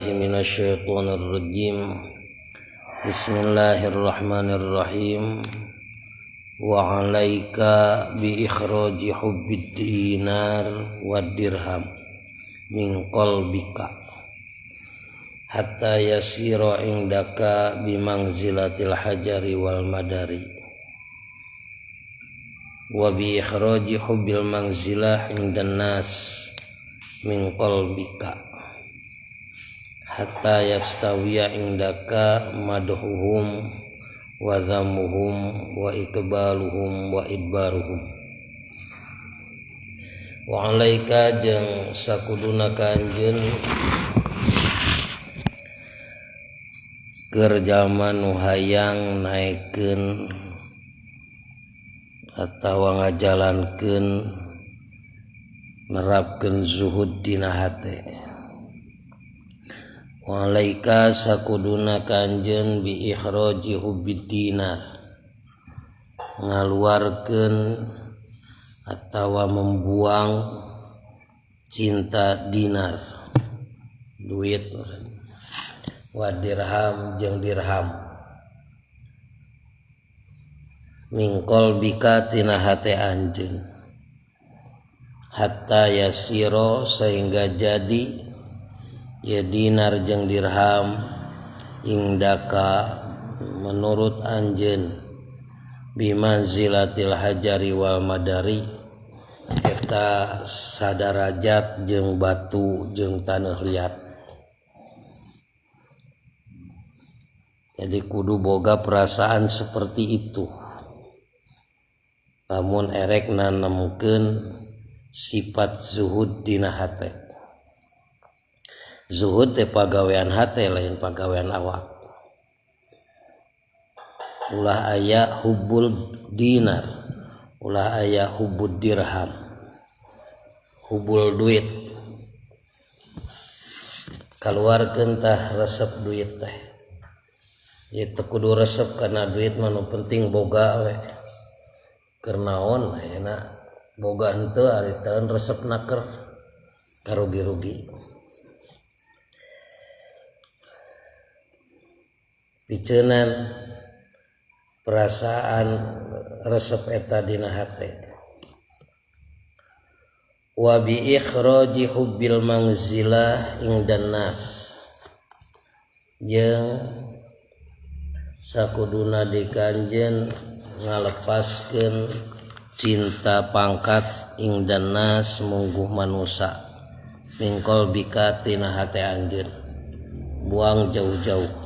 A'udzubillahi minasyaitonir rajim. Bismillahirrahmanirrahim. Wa 'alaika bi ikhraji hubbid dinar wad dirham min qalbika hatta yasira indaka bi mangzilatil hajari wal madari wa bi ikhraji hubbil mangzilah indan nas min qalbika hatta yastawiya indaka madhuhum wa dhammuhum wa ikbaluhum wa idbaruhum. Wa alaika jeung sakuduna ka anjeun keur jalma nu hayang naekkeun atawa ngajalankeun nerapkeun zuhud dina hate. Wa alaika sakuduna ka anjeun bi ikhraji hubbid dinar, ngaluarkeun atawa membuang cinta dinar, duit, wa dirham jeung dirham, mingkol bika tina hate anjeun, hatta yasiro sehingga jadi ya dinar jeung dirham indaka menurut anjeun bimanzilatil hajari wal madari, eta sadarajat jeung batu jeung taneuh liat. Jadi kudu boga perasaan seperti itu lamun erek nanemkeun sifat zuhud dina hate. Zuhud teh pagawean hate lain pagawean awak. Ulah aya hubbul dinar, ulah aya hubbud dirham, hubbul duit. Kaluarkeun tah resep duit teh. Ieu teu kudu resep kana duit mah, nu penting boga we. Keur naon ayeuna boga henteu ari teu resep naker karugi-rugi. Piceunan perasaan resep eta dina hate. Wa bi ikhraji hubbil mangzilah indan nas, jeung sakuduna di kanjeun ngalepaskeun cinta pangkat indan nas mungguh manusa mingkol bika tina hate anjeun, buang jauh-jauh.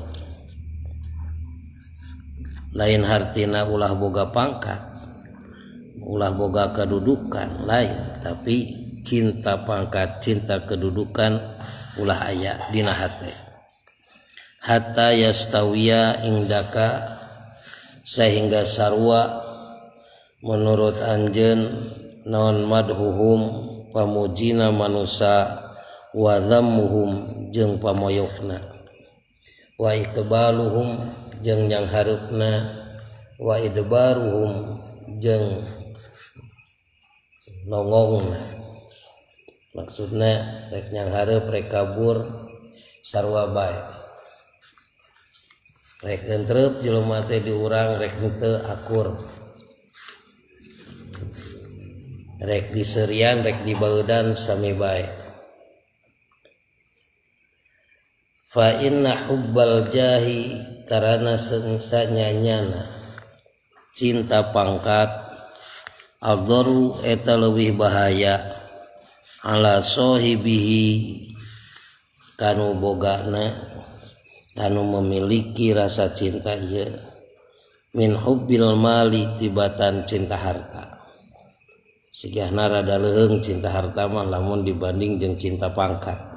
Lain hartina ulah boga pangkat, ulah boga kedudukan, lain, tapi cinta pangkat, cinta kedudukan ulah aya dina hate. Hatta yastawiya indaka sehingga sarua menurut anjeun naon madhuhum pamujina manusa wa dhammuhum jeung pamoyokna, wa ikbaluhum jeung yang hareupna, wa idbaruhum jeung nongongna. Maksudna rek nyang hareup rek kabur sarua bae, rek entrep jelema teh di urang rek henteu akur, rek diseurian rek dibaudan sami bae. Fa inna hubbal jahi karana sanyanyana cinta pangkat adharu eta leuwih bahaya ala sahibihi kanu bogana, kanu memiliki rasa cinta ieu, min hubbil mali tibatan cinta harta. Sigahna rada leuheung cinta harta mah lamun dibanding jeung cinta pangkat.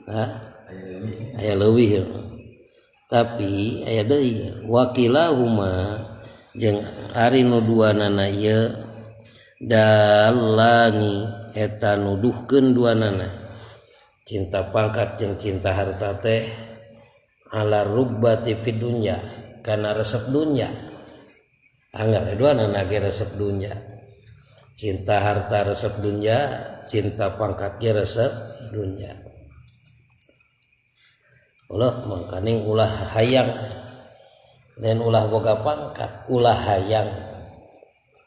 Hah? Aya leuwih. Tapi aya deui wakilahuma jeung ari nu duanana ieu dalani eta nuduhkeun duanana cinta pangkat jeung cinta harta teh ala rubbati fid dunya kana resep dunya. Anggar duanana ge resep dunya. Cinta harta resep dunya, cinta pangkat ge resep dunya. Ulah mangkaning ulah hayang dan ulah boga pangkat, ulah hayang.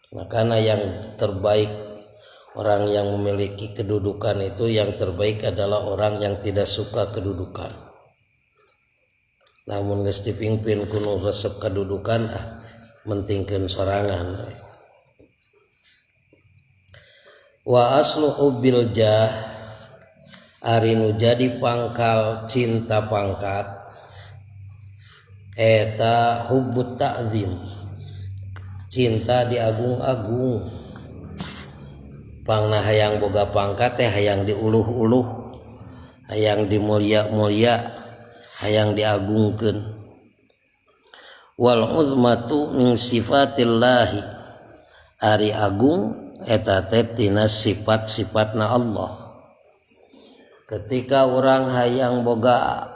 Makanya yang terbaik orang yang memiliki kedudukan itu yang terbaik adalah orang yang tidak suka kedudukan. Namun geus dipimpin ku nu resep kedudukan, mentingkeun sorangan. Wa aslu hubbil jah ari nu jadi pangkal cinta pangkat eta hubbut ta'zim, cinta diagung-agung. Pangna hayang boga pangkat teh hayang diuluh-uluh, hayang dimulia-mulia, hayang diagungkeun. Wal uzmatu min sifatillahi ari agung eta teh tina sifat-sifatna Allah. Ketika urang hayang boga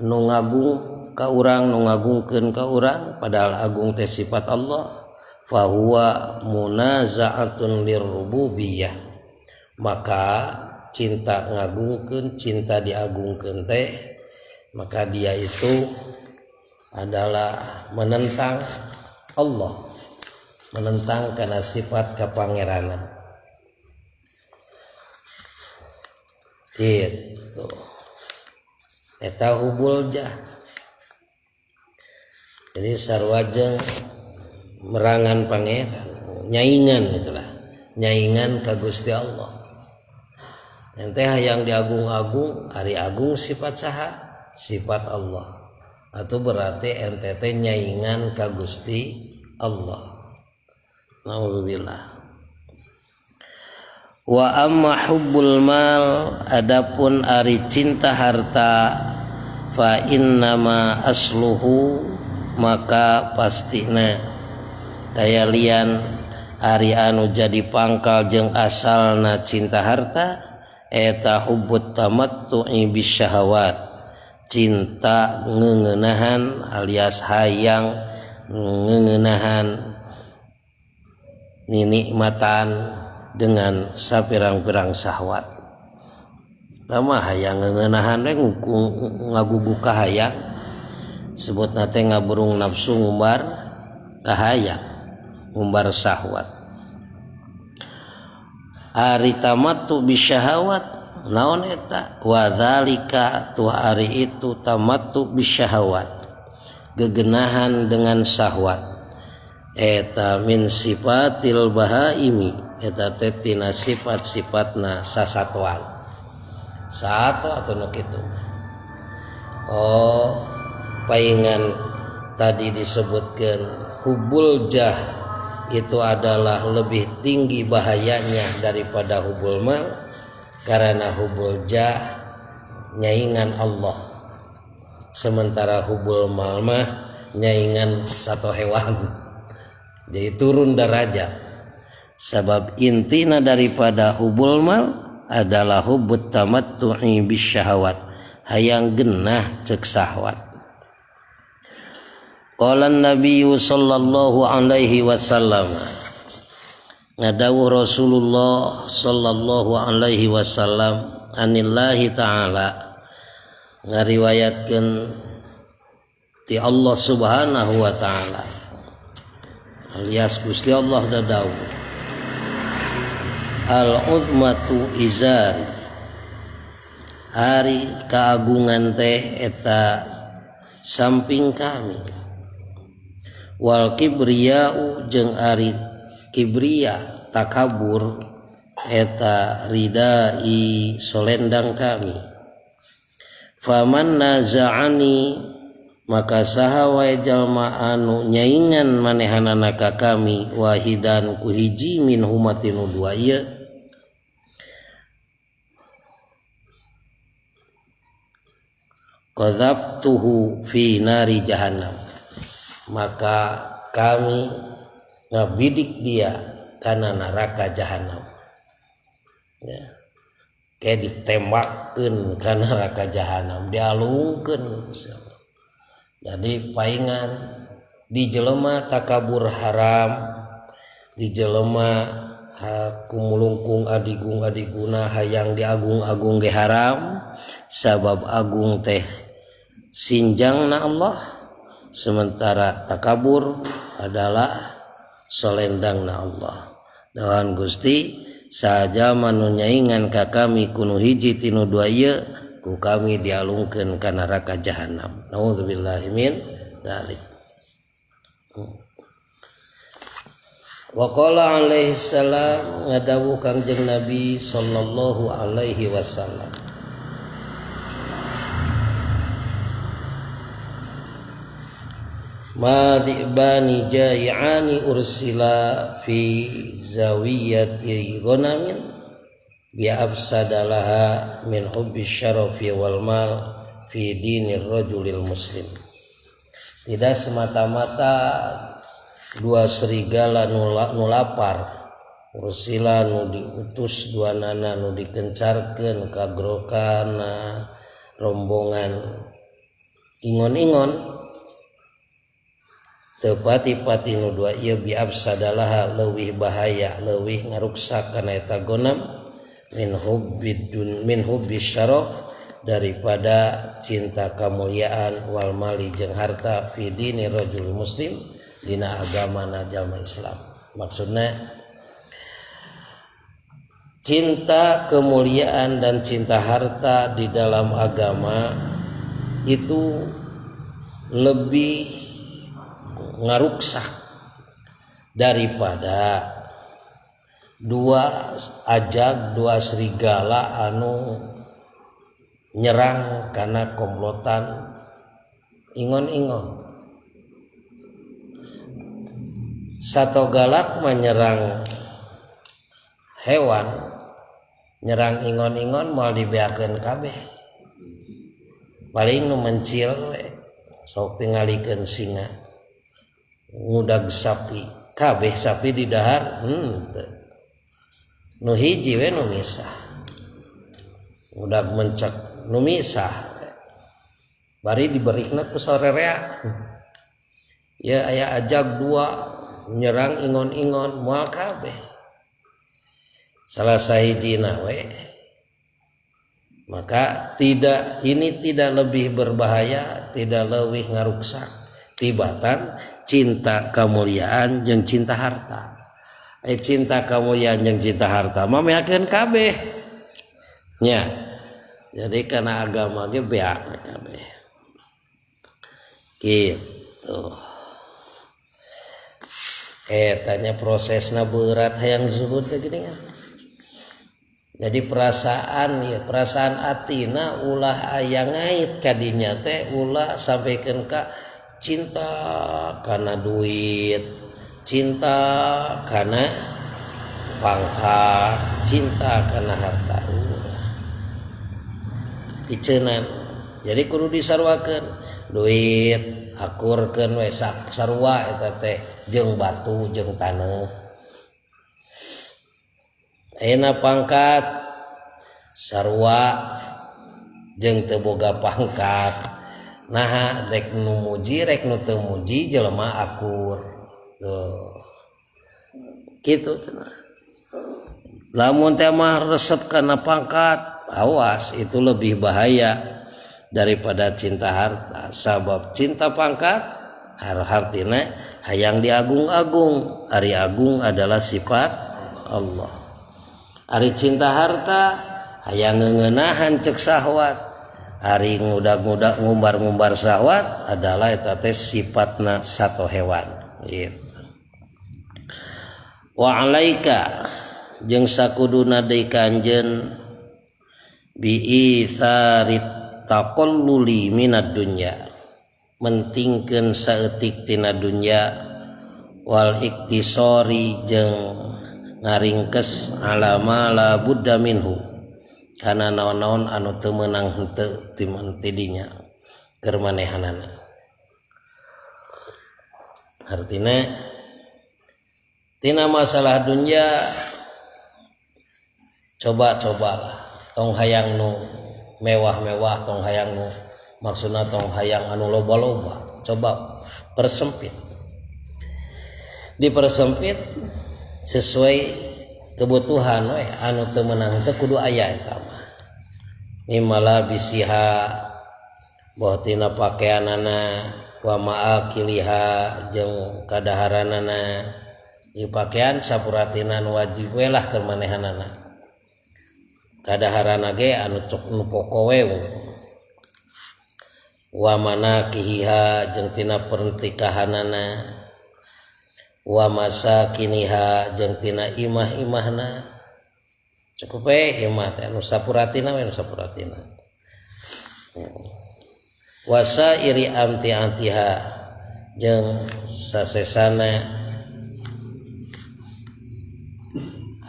nu ngagung ka urang, nu ngagungkeun ka urang, padahal agung teh sifat Allah, fahuwa munazaatun lirububiyah. Maka cinta ngagungkeun, cinta diagungkeun teh, maka dia itu adalah menentang Allah, menentang karena sifat kepangeranan. Gitu. Eta hubul jah. Jadi sarua jeung merangan pangeran, nyaingan itulah, nyaingan ka Gusti Allah. Ente hayang diagung-agung, ari agung sifat saha? Sifat Allah. Atau berarti ente teh nyaingan ka Gusti Allah. Nauzubillah. Wa amma hubbul mal adapun ari cinta harta fa innama asluhu maka pastina daya lian ari anu jadi pangkal jeung asalna cinta harta eta hubbut tamattu'i bisyahawat, cinta ngeuneunahan alias hayang ngeuneunahan ninikmatan dengan sapirang-pirang syahwat. Tama hayang ngeuneunahan we ngagugu ka hayang, sebutna teh ngaburung nafsu ngumbar ka hayang, ngumbar syahwat. Ari tamattu bisyahawat naon eta? Wa dzalika tu ari itu tamattu bisyahawat, gegenahan dengan syahwat. Eta min sifatil bahaimi, eta teh tina sifat-sifatna sasatuan. Satu atau nu kitu. Oh, paingan tadi disebutkan hubul jah itu adalah lebih tinggi bahayanya daripada hubul mal, karena hubul jah nyaingan Allah, sementara hubul mal mah nyaingan satu hewan. Jadi turun derajat. Sebab intina daripada hubul mal adalah hubbut tamattu'i bisyahawat, hayang genah cek syahwat. Qala Nabi sallallahu alaihi wasallam, ngadawuh Rasulullah sallallahu alaihi wasallam anillahi ta'ala, ngariwayatkeun ti Allah subhanahu wa ta'ala alias Gusti Allah dadawuh, al-uzmatu izari, hari keagungan teh eta samping kami, wal kibriya'u jeung ari kibriya takabur eta ridai solendang kami. Faman naza'ani maka saha wae jalma anu nyaingan manehanana ka kami wahidan ku hiji min humatinu dua ieu, qadzaftuhu fi nari jahannam, maka kami ngabidik dia kana neraka jahannam. Ya, kayak ditembakkeun ka neraka jahannam, dialungkeun. Jadi paingan di jelema takabur haram, di jelema Kumulungkung adigung adiguna hayang diagung-agung ge haram sabab agung teh sinjangna Allah, sementara takabur adalah solendangna Allah. Doan Gusti saja manu nyaingan ka kami kunu hiji tinu dua ieu ku kami dialungkeun ka neraka jahanam. Naudzubillahi min dzalik. Wa qala alaihi salam ngadawu Kangjeng Nabi sallallahu alaihi wasallam. Ma di'bani jai'ani ursila fi zawiyati ghanamin bi afsadalaha min hubbi syarafi wal mal fi dinir rajulil muslim. Tidak semata-mata dua serigala nu lapar ursila nu diutus dua nana nu dikencarkeun ka grokana rombongan ingon-ingon teu pati-pati nu dua ieu bi afsadalaha leuwih bahaya leuwih ngaruksak kana eta gonam min hubbidun min hubbi syaraf daripada cinta kamuliaan wal mali jeung harta fi dini rajul muslim dina agama na jalma Islam. Maksudna cinta kemuliaan dan cinta harta di dalam agama itu lebih ngaruksak daripada dua ajag dua serigala anu nyerang karena komplotan ingon-ingon. Satu galak menyerang hewan, nyerang ingon-ingon moal dibeakeun kabeh. Paling nu mencil we, sok tingalikeun singa ngudag sapi, kabeh sapi didahar henteu. Nu hiji we nu misah. Ngudag mencek nu misah. Bari diberikna ku sorerea. Ya aya ajag dua nyerang ingon-ingon moal kabeh. Salah sahijina we. Maka tidak, ini tidak lebih berbahaya, tidak lebih ngaruksak tibatan cinta kemuliaan jeung cinta harta. Cinta kemuliaan jeung cinta harta mah meakeun kabeh. Nya. Jadi karena agama ge beak kabeh. Gitu. Tanya prosesna berat hayang zuhud teh gini kan. Jadi perasaan ya, perasaan atina ulah aya ngait kadinya teh ulah sampaikan ka cinta karena duit, cinta karena pangkat, cinta karena harta. Ulah picenan. Jadi kudu disarwakeun duit akurkeun we sarua eta teh jeung batu jeung taneuh. Ayeuna pangkat sarua jeung teu boga pangkat. Naha rek nu muji rek nu teu muji jelema akur. Tuh. Kitu cenah. Lamun teh mah resep kana pangkat, awas itu lebih bahaya daripada cinta harta. Sabab cinta pangkat hartina hayang diagung-agung. Ari agung adalah sifat Allah. Ari cinta harta hayang ngeunahan cek syahwat. Ari ngudag-ngudag ngumbar-ngumbar syahwat adalah eta teh sifatna sato hewan gitu. Wa alaika jeung sakuduna deui ka anjeun bi itharit taqalluli minad dunya, mentingkeun saeutik tina dunya, wal iktisori jeung ngaringkes ala ma la budda minhu kana naon-naon anu teu meunang henteu tidinya keur manehanana. Artina tina masalah dunya coba-cobalah tong hayang nu mewah-mewah, tong hayang nu maksudna tong hayang anu loba-loba, coba persempit, dipersempit sesuai Kebutuhan we anu teu meunang teu kudu aya eta mah. Mimala bisiha boh tina pakeanana wa ma'akiliha jeung kadaharanana. Ieu pakean sapuratina nu wajib we lah keur manehanana. Kadaharana ge anu cok nu pokok we. Wa manakihiha jeung tina pertikahanana wa masakiniha jeung tina imah-imahna. Cukup we imah teh anu sapuratina we nu sapuratina. Wasairi amti-amtiha jeung sasesana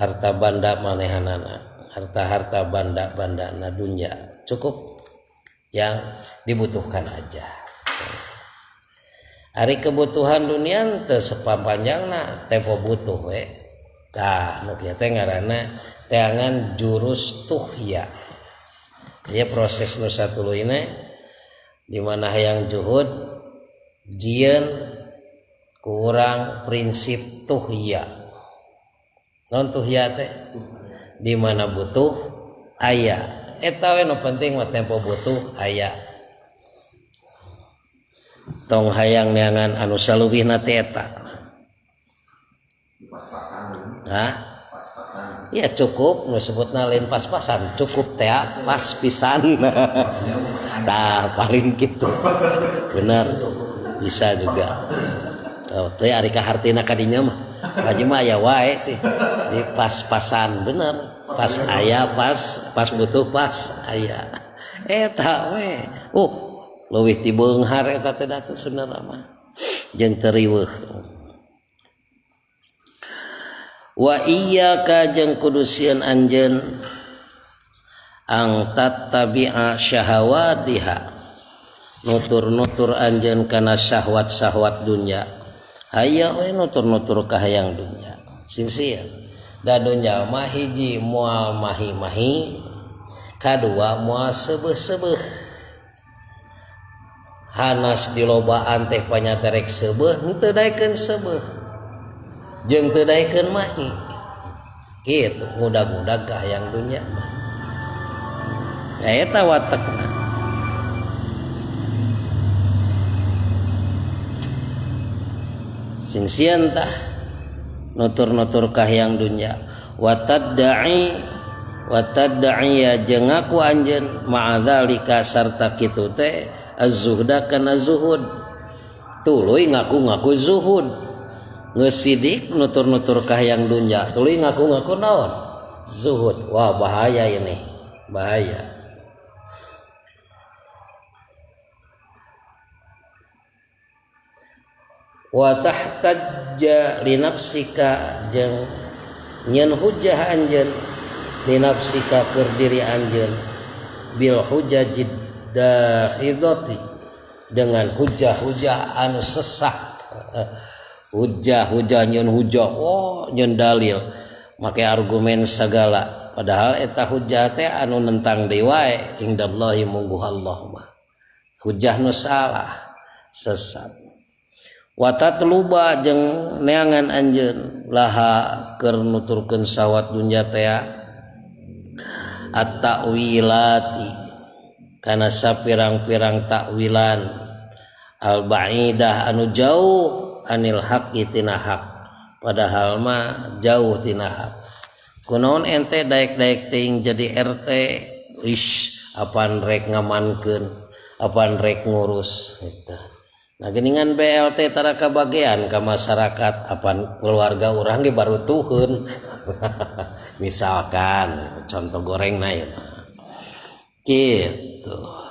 harta banda manehanana, harta-harta banda-bandana dunya, cukup yang dibutuhkan aja. Ari kebutuhan dunia teu sepanjangna tempo butuh we. Tah nu kieu teh ngaranna teangan jurus tuhya. Ieu proses nu satuluyna di mana hayang juhud jieun kurang prinsip tuhya. Non tuhya teh di mana butuh aya. Eta we nu penting mah tempo butuh aya. Tong hayang neangan anu saleuwihna teh eta. Pas-pasan. Hah? Pas-pasan. Ya cukup nu sebutna lain pas-pasan, cukup teh pas pisan. Tah paling kitu. Bener. Bisa juga. Oh, teh ari kahartina ka dinya mah. Kaji mah aya wae sih. Di pas-pasan bener. Pas aya pas butuh pas aya. Eta we. Leuwih ti beunghar eta teh da teh sebenarna mah. Jeung teu riweuh. Wa iyyaka jeung kudu sieun anjeun ang tattabi'a syahawatiha. Nutur-nutur anjeun kana syahwat-syahwat dunya. Haya we nutur-nutur ka hayang dunya. Sing sieun. Da dunya mah hiji moal mahi-mahi, kadua moal seubeuh-seubeuh. Hanas dilobaan teh panyaterek seubeuh henteu daekeun seubeuh. Jeung teu daekeun mahi. Kitu ngudag-ngudag ka hayang dunya mah. Ya eta watekna. Sing sieun tah nutur-nutur ka hayang dunya. Wa tadda'i ya jeung ngaku anjeun ma'adzalika sarta kitu teh az-zuhda kana zuhud. Tuluy ngaku-ngaku zuhud. Geus sidik nutur-nutur ka hayang dunya, tuluy ngaku-ngaku naon? Zuhud. Wah, bahaya ini. Bahaya. Wa tahtajja li nafsika jeung nyeun hujjah anjeun li nafsika keur diri anjeun bil hujjajid dakhidati dengan hujah-hujah anu sesat. Hujah-hujah nyeun hujah, oh nyeun dalil make argumen sagala, padahal eta hujah teh anu nentang deui wae indallahi mungguh Allah mah. Hujah nu salah, sesat. Wa tatluba jeung neangan anjeun laha keur nuturkeun sawat dunya teh at-ta'wilati kana sapirang-pirang takwilan al-ba'idah anu jauh anil haqqi tina hak, padahal mah jauh tina hak. Kunaon ente daek-daek teuing jadi RT, ish apan rek ngamankeun, apan rek ngurus eta. Nah geuningan BLT tara kabagean ka masyarakat, apan keluarga urang ge baru tuheun. Misalkan contoh goreng na ieu mah. Gitu.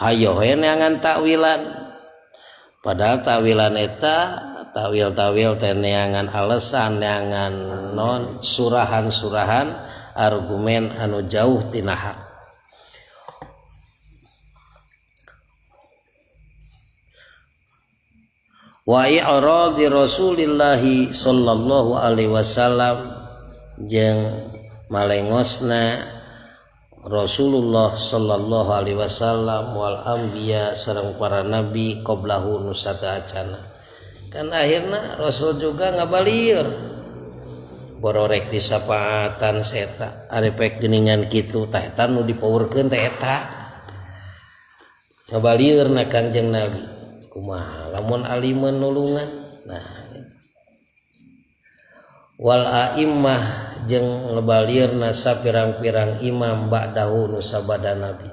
Hayo we neangan takwilan. Padahal takwilan eta takwil-takwil teh neangan alasan, neangan non surahan-surahan argumen anu jauh tina hak. Wa i'radi Rasulillahi sallallahu alaihi wasallam jeung malengosna Rasulullah sallallahu alaihi wasallam wal anbiya sareng para nabi qoblahu nu sateuacana Kan akhirna Rasul juga ngabalieur bororek disapaatan seta ari pek geuningan kitu tah eta nu dipaurkeun teh eta ngabalieurna Kangjeng Nabi kumaha lamun alimeun nulungan. Nah wal a'immah jeung ngebalieurna sapirang-pirang imam ba'dahu nu sabada Nabi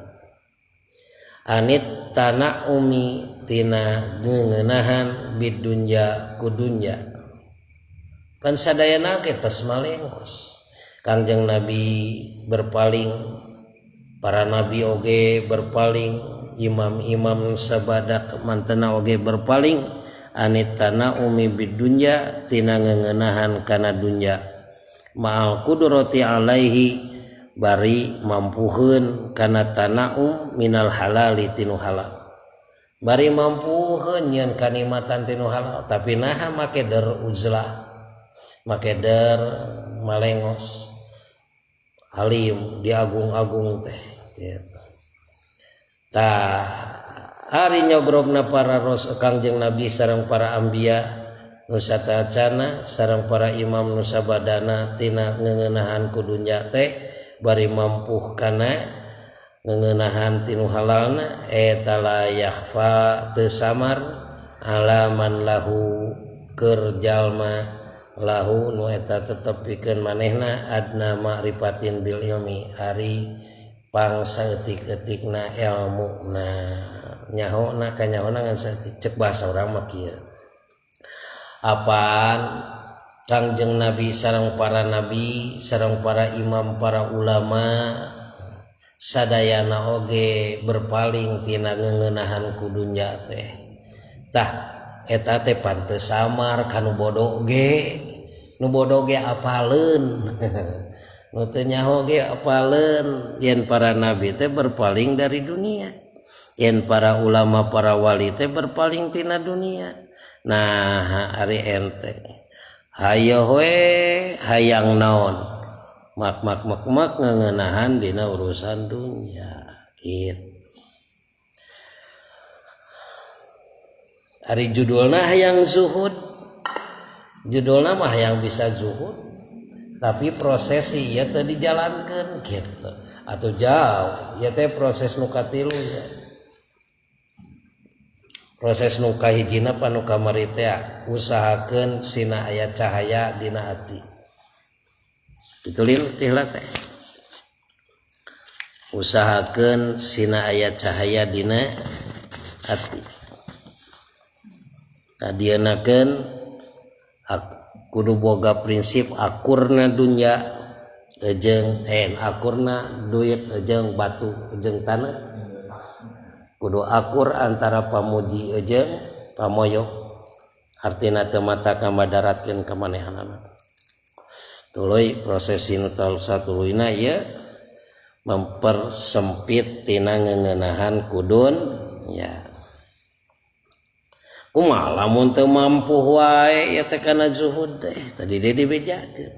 anit tanaumi tina ngeuneunahan bidunya ku dunya kan sadayana ge tos malengos. Kangjeng Nabi berpaling, para nabi oge berpaling, imam-imam sabada mantena oge berpaling anit tanaumi bidunya tina ngeuneunahan kana dunya ma'al qudrati alaihi bari mampuheun kana tanaum minal halali tinu halal bari mampuheun nyeun kanikmatan tinu halal tapi naha make der uzlah make der malengos alim diagung-agung teh gitu. Tah ari nyogrogna para rasul Kangjeng Nabi sareng para anbiya nu satacana sareng para imam nu sabadana tina ngeuneunahan ku dunya teh bari mampuh kana ngeuneunahan tinu halalna eta la yakhfa teu samar alaman lahu keur jalma lahu nu eta tetep pikeun manehna adna ma'rifatin bil ilmi ari pangsaeutik-eutikna elmuna nyahona kanyahona ngan saeutik cek bahasa urang mah kieu apaan Kangjeng Nabi sareng para nabi sareng para imam para ulama sadayana oge berpaling tina ngeuneunahan ku dunya teh tah eta teh pantes samar kanu bodoh ge nu bodoh ge apaleun nu teu nyaho ge apaleun yen para nabi teh berpaling dari dunia yen para ulama para wali teh berpaling tina dunia. Nah ari ente hayo we hayang naon mak mak mak mak ngeuneunahan dina urusan dunia gitu. Ari judulna hayang zuhud, judulna mah hayang bisa zuhud tapi prosesi ya teu dijalankeun gitu atau jauh ya teh proses nu katilu ya proses nu kahijina pa nu kamari teh usahakeun sina aya cahaya dina ati kitu lin teh teh usahakeun sina aya cahaya dina ati kadienakeun kudu boga prinsip akurna dunya jeung akurna duit jeung batu jeung taneuh kudu akur antara pamuji jeung pamoyok artina teu mata kamadaratkeun ka manehanana tuluy proses nu satuluyna ieu mempersempit tina ngeuneunahan kudun ya kumaha lamun teu mampu wae ya teh kana zuhud teh tadi deui dibejakeun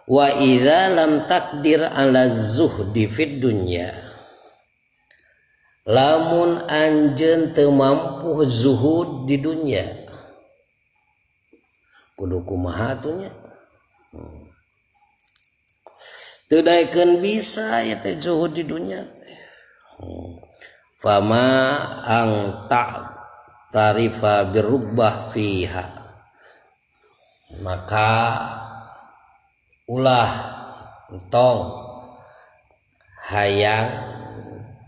wa idza lam taqdir ala zuhdi fid dunya lamun anjeun teu mampu zuhud di dunya kudu kumaha atuh nya teu daekeun bisa ya teh zuhud di dunya teh fama ang ta tarifa birubah fiha maka ulah entong hayang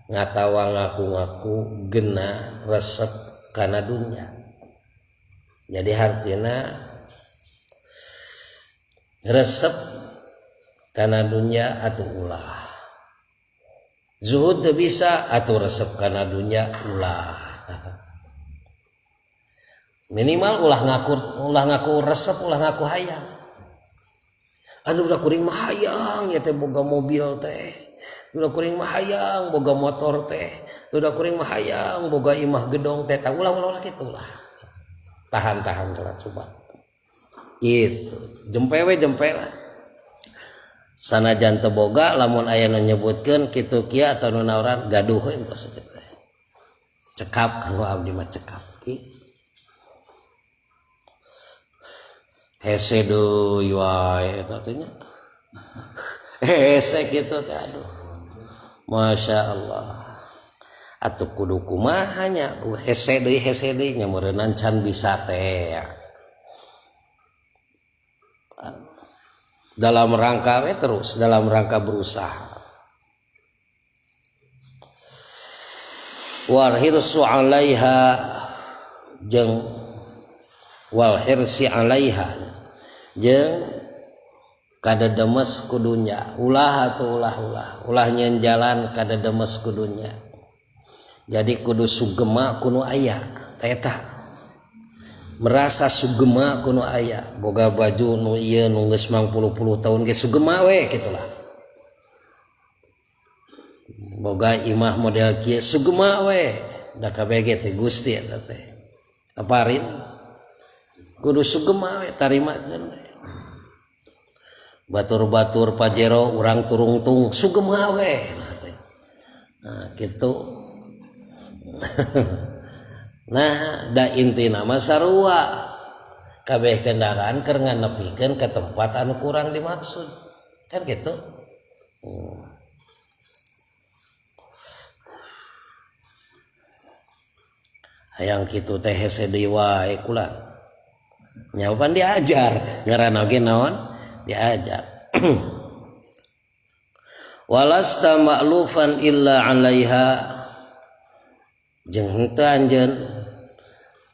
ngatawa ngaku-ngaku gena resep kana dunya. Jadi hartina resep kana dunya atau ulah zuhud teu bisa atau resep kana dunya ulah minimal ulah ngaku resep ulah ngaku hayang. Aduh udah kuring mah hayang ya teh boga mobil teh, udah kuring mah hayang boga motor teh, udah kuring mah hayang boga imah gedong teh, tah ulah ulah kitu lah. Tahan-tahan lah coba. Gitu. Jempe we jempe lah. Sanajan teu boga lamun aya nu nyebutkeun kitu kieu atau nu naoran gaduh entos kitu. Cekap kanggo abdi mah cekap. Gitu. Hese deui wae eta teh nya. Hese kitu teh aduh. Masya Allah. Atuh kudu kumaha nya hese deui nya meureunnan can bisa teh. Dalam rangka we terus dalam rangka berusaha. Wal hirsu 'alaiha jeung wal hirsi 'alaiha jeung kadademes kudunya ulah atuh ulah nyeun jalan kadademes kudunya. Jadi kudu sugema kuno aya teh eta merasa sugema kuno aya boga baju nu ieu nu geus mangpuluh-puluh tahun ge sugema we kitulah. Boga imah model kieu sugema we da kabeh ge teh Gusti eta teh kaparin kudu sugema we tarimakeun we. Batur-batur pajero urang turungtung sugema we nah kitu. Nah da intina mah sarua kabeh kendaraan keur nganepikeun ka tempat anu kurang dimaksud kan gitu. Hayang kitu teh hese deui wae kula nyawapan diajar ngaranna oge naon diajar. Walasta ma'lufan illa 'alaiha jeung henteu anjeun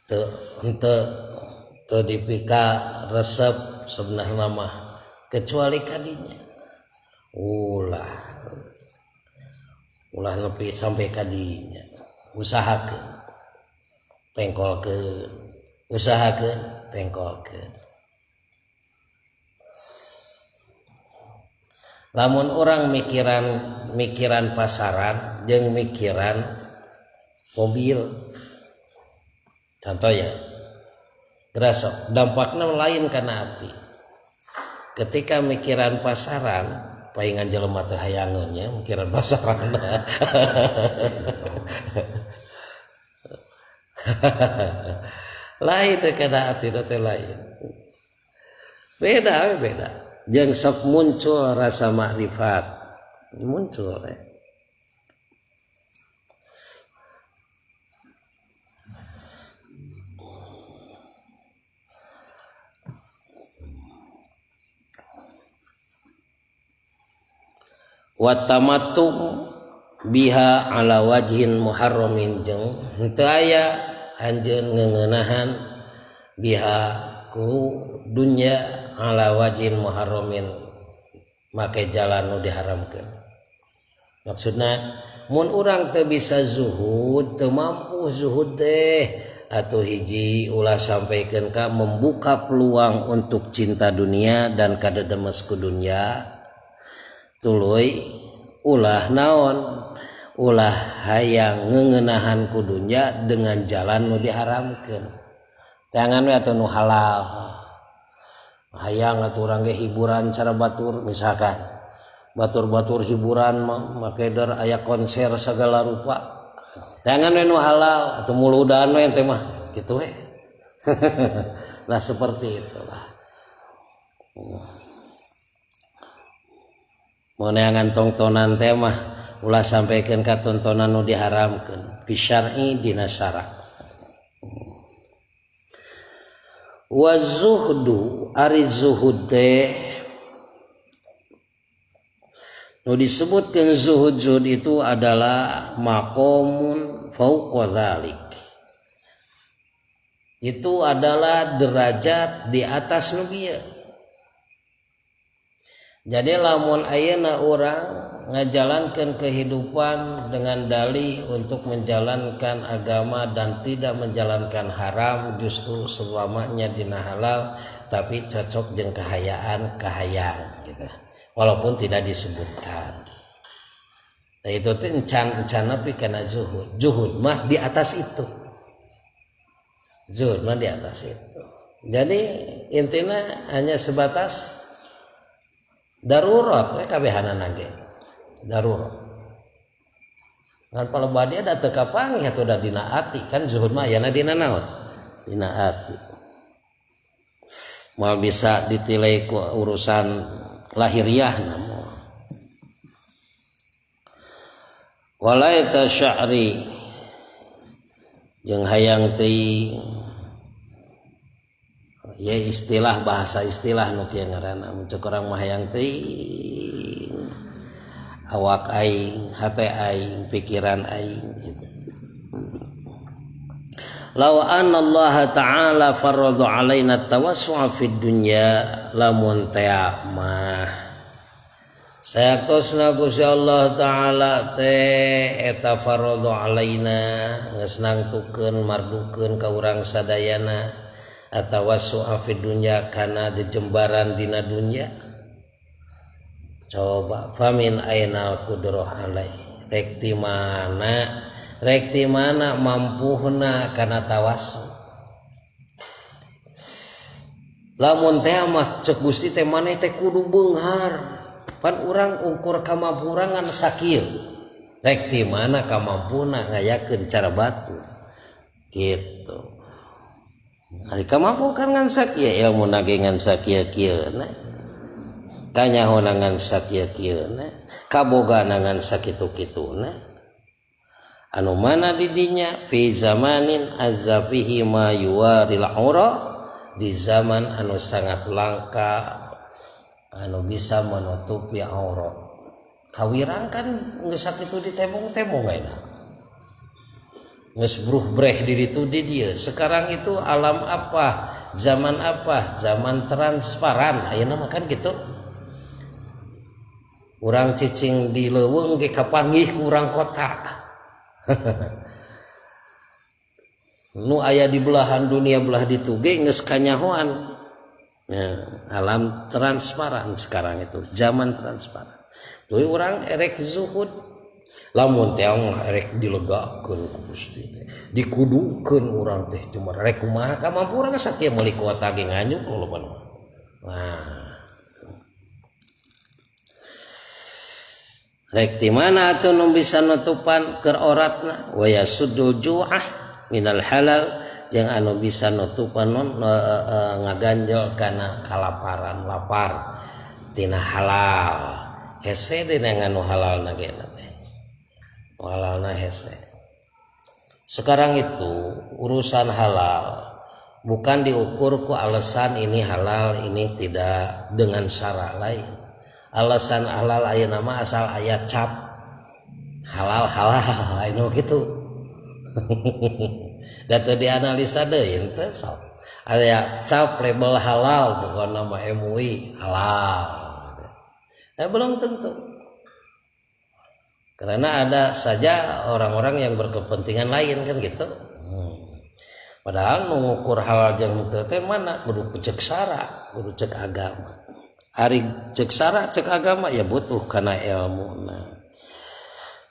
teu henteu teu dipika resep sebenarna mah kecuali kadinya ulah ulah nepi sampai kadinya usahakeun pengkolkeun usahakeun pengkolkeun. Lamun orang mikiran pasaran jeung mikiran mobil contoh ya gerasok dampaknya lain karena hati. Ketika mikiran pasaran palingan jelema teh hayangeun nya mikiran pasaran. Lain teh kana hati teh lain beda beda jeung sok muncul rasa makrifat muncul wa tamattu biha ala wajhin muharramin jeung henteu aya anjeun ngeuneunahan biha ku dunya ala wajhin muharramin make jalan nu diharamkeun. Maksudna mun urang teu bisa zuhud teu mampu zuhud teh atuh hiji ulah sampaikeun ka membuka peluang untuk cinta dunia dan kadedemes ku dunya tuluy ulah naon ulah hayang ngeuneunahan ku dunya dengan jalan nu diharamkeun. Tangan we atuh nu halal hayang atuh urang ge hiburan cara batur misalkan batur-batur hiburan make der aya konser segala rupa tangan we nu halal atuh muludan we teh mah kitu we. Nah seperti itulah. Meunangan tongtonan teh mah ulah sampaikeun ka tontonan nu diharamkeun fi syar'i dina syara. Wa zuhdu ari zuhud teh nu disebutkeun zuhud zuhud itu adalah maqamun fauqa dzalik. Itu adalah derajat di atas nu bieu. Jadi lamun ayeuna urang ngajalankeun kehidupan dengan dalih untuk menjalankan agama dan tidak menjalankan haram, justru selamanya dina halal tapi cocok jeung kahayaan kahayang gitu. Walaupun tidak disebutkan. Nah itu teh encan-encan nepi kana zuhud. Zuhud mah di atas itu. Zuhud mah di atas itu. Jadi intinya hanya sebatas darurat we kabehanana ge. Darurat. Ngan palebah dia da teu kapanggih atuh da dina ati kan zuhud mah ayana dina naon? Dina ati. Moal bisa ditilai ku urusan lahiriahna moal. Walaita sya'ri jeung hayang teuing ya istilah bahasa istilah nu kieu ngaranna mun cek urang mah hayang teuing awak aing hate aing pikiran aing gitu. Law anna Allah ta'ala farrada alaina tawassu'a fid dunya lamun tea mah sayaktosna Gusti Allah ta'ala teh eta farrada alaina geus nangtukeun mardukeun ka urang sadayana atawassu'a fid dunya kana jejembaran dina dunya. Coba famin ainal qudrah alaih rek ti mana rek ti mana mampuhna kana tawassu. Lamun teh mah cek Gusti teh maneh teh kudu beunghar pan urang ungkur kamampurangan sakieu rek ti mana kamampuna ngayakeun cara batu gitu. Ari kamampu kan ngan sakieu ilmu nage ngan sakieu kieu na kanyahona ngan sakieu kieu na kabogana ngan sakitu-kitu na anu mana didinya fi zamanin azza fihi ma yuwaril aura di zaman anu sangat langka anu bisa menutupi aurat. Kawirang kan geus sakitu ditembong-tembong ayeuna geus bruh-breh di ditu di dieu. Sekarang itu alam apa? Zaman apa? Zaman transparan ayeuna mah kan gitu. Urang cicing di leuweung ge kapanggih ku urang kota. Nu aya di belahan dunia belah ditu ge geus kanyahoan. Ya, alam transparan sekarang itu, zaman transparan. Tuh urang erek zuhud. Lamun teh erek dilegakeun ku Gusti teh, dikudukeun urang teh cuma rek kumaha kamampu urang sakieu meuli kuota ge nganyuk loloban. Nah, rek ti mana atuh nu bisa nutupan keur oratna wa yasuddul ju'ah minal halal jeung anu bisa nutupan non ngaganjel kana kalaparan lapar tina halal. Hese dina nganu halalna ge teh. Halalna hese. Sekarang itu urusan halal bukan diukur ku alasan ini halal ini tidak dengan syarat lain. Alasan halal ayeuna mah asal aya cap halal halal anu kitu. Da teu dianalisa deui henteu sok. Aya cap label halal pokona mah MUI halal. Nah, belum tentu. Karena ada saja orang-orang yang berkepentingan lain kan gitu. Padahal mengukur halal jeung teu teh mana kudu cek sara, kudu cek agama. Ari cek sara cek agama ya butuh kana ilmuna.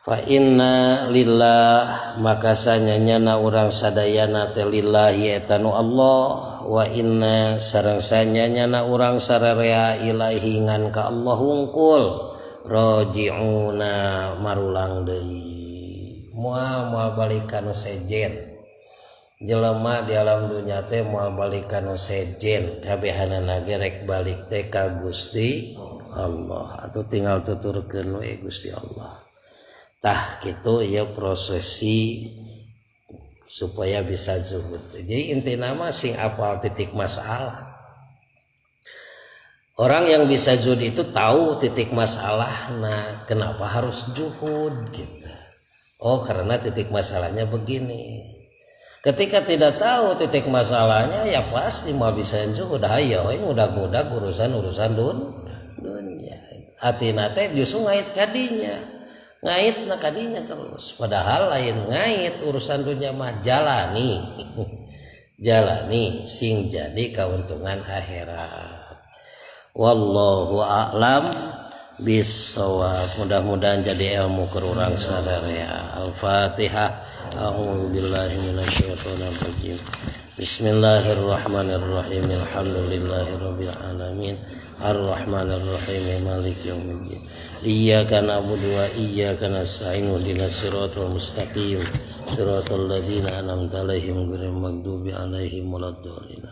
Fa inna lillah maka sanyanyana urang sadayana teh lillahi eta nu Allah wa inna sareng sanyanyana urang sararea ilahi ngan ka Allah wungkul raji'una marulang deui moal moal balik ka nu sejen jelema di alam dunya teh moal balik ka nu sejen kabehanana ge rek balik teh ka Gusti Allah atuh tinggal tuturkeun we Gusti Allah. Tah kitu ieu prosesi supaya bisa zuhud. Jadi intina mah sing apal titik masalah. Orang yang bisa zuhud itu tahu titik masalah, nah kenapa harus zuhud gitu. Oh karena titik masalahnya begini. Ketika tidak tahu titik masalahnya ya pasti mau bisa zuhud. Hayo ini mudah-mudah urusan-urusan dunia. Atina teh justru ngait kadinya. Ngait na kadinya terus. Padahal lain ngait urusan dunia mah jalani. Jalani sing jadi keuntungan akhirat. Wallahu a'lam bissawab. Mudah-mudahan jadi ilmu ke urang sadaya. Al-Fatihah. A'udzu billahi minasyaitonir rajim. Bismillahirrahmanirrahim. Alhamdulillahirabbil alamin. Arrahmanirrahim. Maliki yaumiddin. Iyyaka na'budu wa iyyaka nasta'in. Ihdinas siratal mustaqim. Siratal ladzina an'amta 'alaihim ghairil maghdubi 'alaihim waladdallin.